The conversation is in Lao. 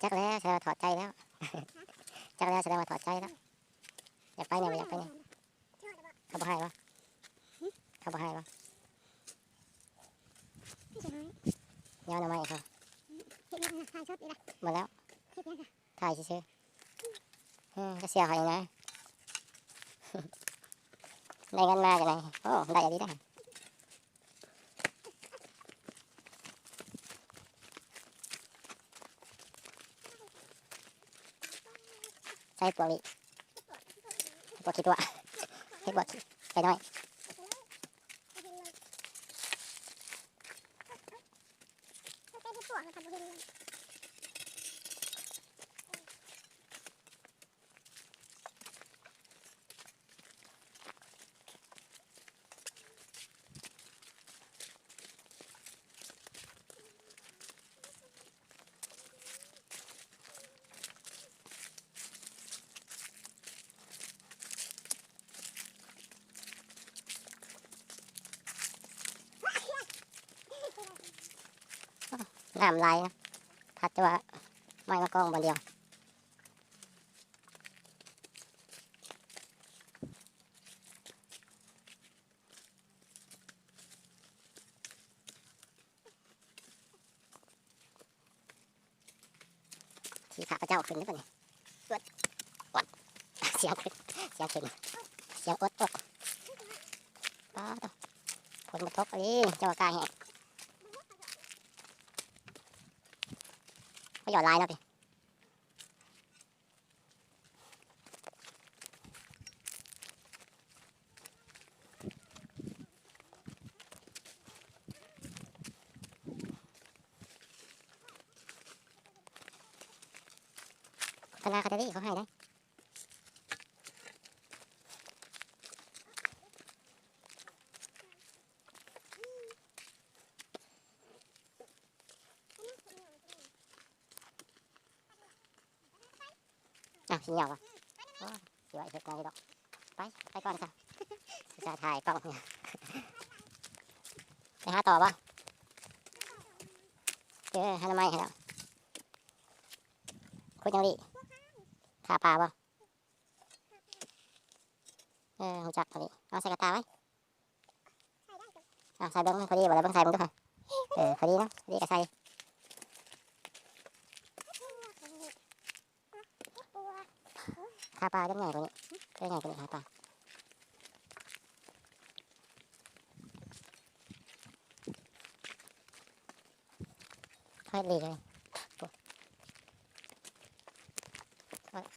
ຈັກແລ້ວ ສະແດງວ່າຖອດໃຈແລ້ວ ຈັກແລ້ວ ສະແດງວ່າຖອດໃຈແລ້ວ. ຢາກໄປແດ່ບໍ່ ຢາກໄປແດ່. ເຂົາບໍ່ໃຫ້ບໍ່? ເຂົາບໍ່ໃຫ້ບໍ່? ຍາໜໍ່ໄມ້ເຂົາ ເຮັດຫຍັງ ຖ່າຍສົດອີກລະ. ບໍ່ແລ້ວ ເຮັດຫຍັງ ຖ່າຍຊື່ໆ. ເອີ ກະເສຍເຂົາເອງນະ. ໄດ້ເງິນມາຈັ່ງໃດ? ໂອ້ ໄດ້ອີ່ຫຼີເດ້. ໃສ່ປວກນີ້ ປວກຂີ້ຕົວະ ເຮັດບວກໄກ່ນ້ອຍ. ນ້ຳຫຼາຍນະ ພັດແຕ່ວ່າໄມ້ມາກອງບ່ອນດຽວ. ຂີ້ຂ້າພະເຈົ້າຂຶ້ນເດ້ບັດນີ້. ອວດ ອວດ ສຽງຂຶ້ນ ສຽງຂຶ້ນ ສຽງອວດ ອວດ. ປ້າດໂທ້ ຝົນບໍ່ຕົກອີ່ຫຼີ ເຈົ້າວ່າກ້າແຮງ. ບໍ່ຢອດຫຼາຍເນາະຕິ. ໂຄສະນາເຂົາເຈົ້າເດ້ ເຂົາໃຫ້ໄດ. ອ້າວ ຊິຍ່າວບໍ່? ໂອ້ຍ ຊິວ່າເຮັດຫຍັງຢູ່ດອກ. ໄປ ໄປກ່ອນຊະ ຊິຖ່າຍກ້ອງ. ໄປຫາຕໍ່ບໍ່? ເອີ ຫາໜໍ່ໄມ້ໃຫ້ແລ້ວ. ຂຸດຫຍັງລີ້? ຂ້າປາບໍ່? ເອີ ຮູ້ຈັກອີ່ຫຼີ. ເອົາໃສ່ກະຕ່າໄວ້. ອ່າ ໃສ່ເບິ່ງພໍດີບໍ່ລະ ເບິ່ງໃສ່ເບິ່ງດູ. ເອີ ພໍດີເນາະ ພໍດີກະໃສ່. ຄາປາຍັງໃຫຍ່ກວ່ານີ້ ເອີ ໃຫຍ່ກວ່ານີ້ຄາປາ. ເຮັດດີເລີຍ.